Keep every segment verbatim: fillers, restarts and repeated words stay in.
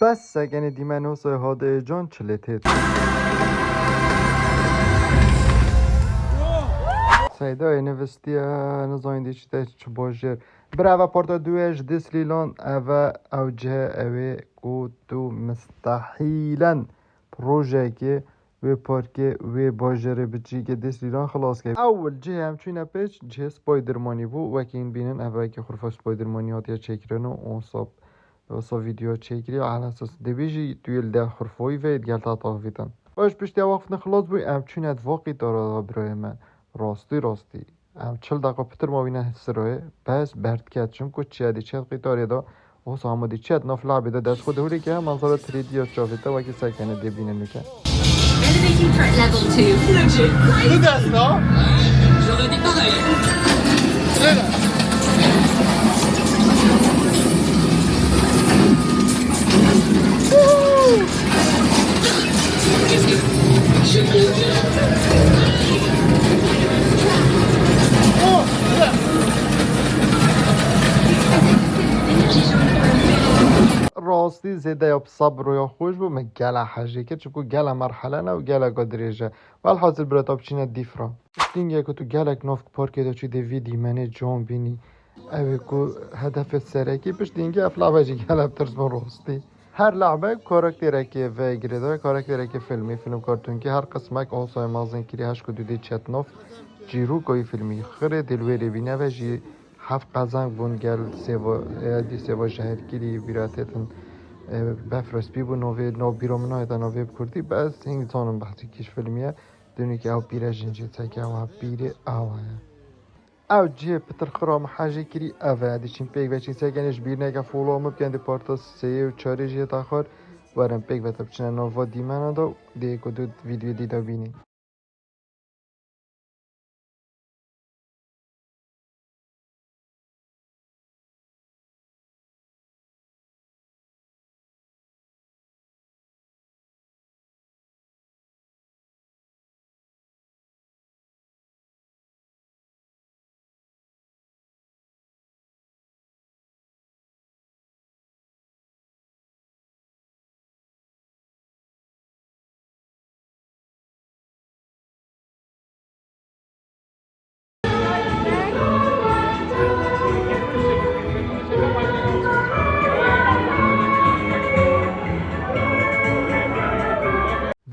Bes sekenê dîmen Hosay Hadê Can çilê têt. Seydayê nivistiye, nizanî dî çi te çi bajêr. Bira eve parta duyê ji Disneyland, eve ew cih ewê ku tu mistehîlen projeyekê wê parkê, wê bajarê bi cihê Disneyland xilas kir. Ewil cihê em çûne pêş, cihê Spidermanî bû. Wekî hîn bînin, ev wekî xurfa Spidermanî hatiye çêkirin û onsa, onsa vîdeo çêkiriye. Ala esas dibî jî tu yê li de xurfoyî ve digel te tavîtin. Baş piştî ew wextin xilas bû, em çûne di va qîtara de birayê me. Rastî, rastî. Em çil deqa pitir ma wîne siroyê, bes berdket, çimku çiya dî çet qîtarê de, wisa hemû dî çet nav labê de dest xwe dihûlê ke, manzara three D ya çavê te wekî sekene dê bîne nûke. Elevating threat level to. Tu dest da? J'aurais dit pareil. Rastî zêde ya sabroya xweş bû, me gela hejê kir, çimku gela merhele ne û geleka dirêj e. Welhasil bira te biçîne dîfra. Piştî hingê ku tu gelek nav parkê de çû dê vî dîmenê can bînî. Ew ê ku hedefê serekî, piştî hingê ev lave jî gelek tirs bû rastî. Her lave karakterekê vegire de, karakterekê filmî, film kartûnkî, her qismek asayê mezin kirî, heşt ku dûdê çet nav çîroka wî filmî. Xirê dê li wê rê bîne ve jî heft qezeng bûn gel sêva, e, dî sêva jehirkirî, bîra têtin, e, befra spî bû, novê, nav bîra min nayê te navê bi kurdî, bes hîn zanim behsî kîj filmî ye. Dûnî ke ew pîre jin jê çeke ew pîrê awa ye. Ew cihê pitir xira min hejê kirî ev e. Dî çîn pêk ve çîn sekenê ji bîr neke follow min bikin di parta sêyê û çarê jê daxwar. Werin pêk ve te biçine nava dîmena da û dê ku du vîdyoyê dî da bînî.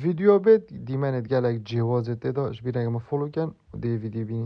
Vîdeo bê dîmenê gelek cêwazê tê de, ji bîreke me follow ken û dê vîdeo bînî.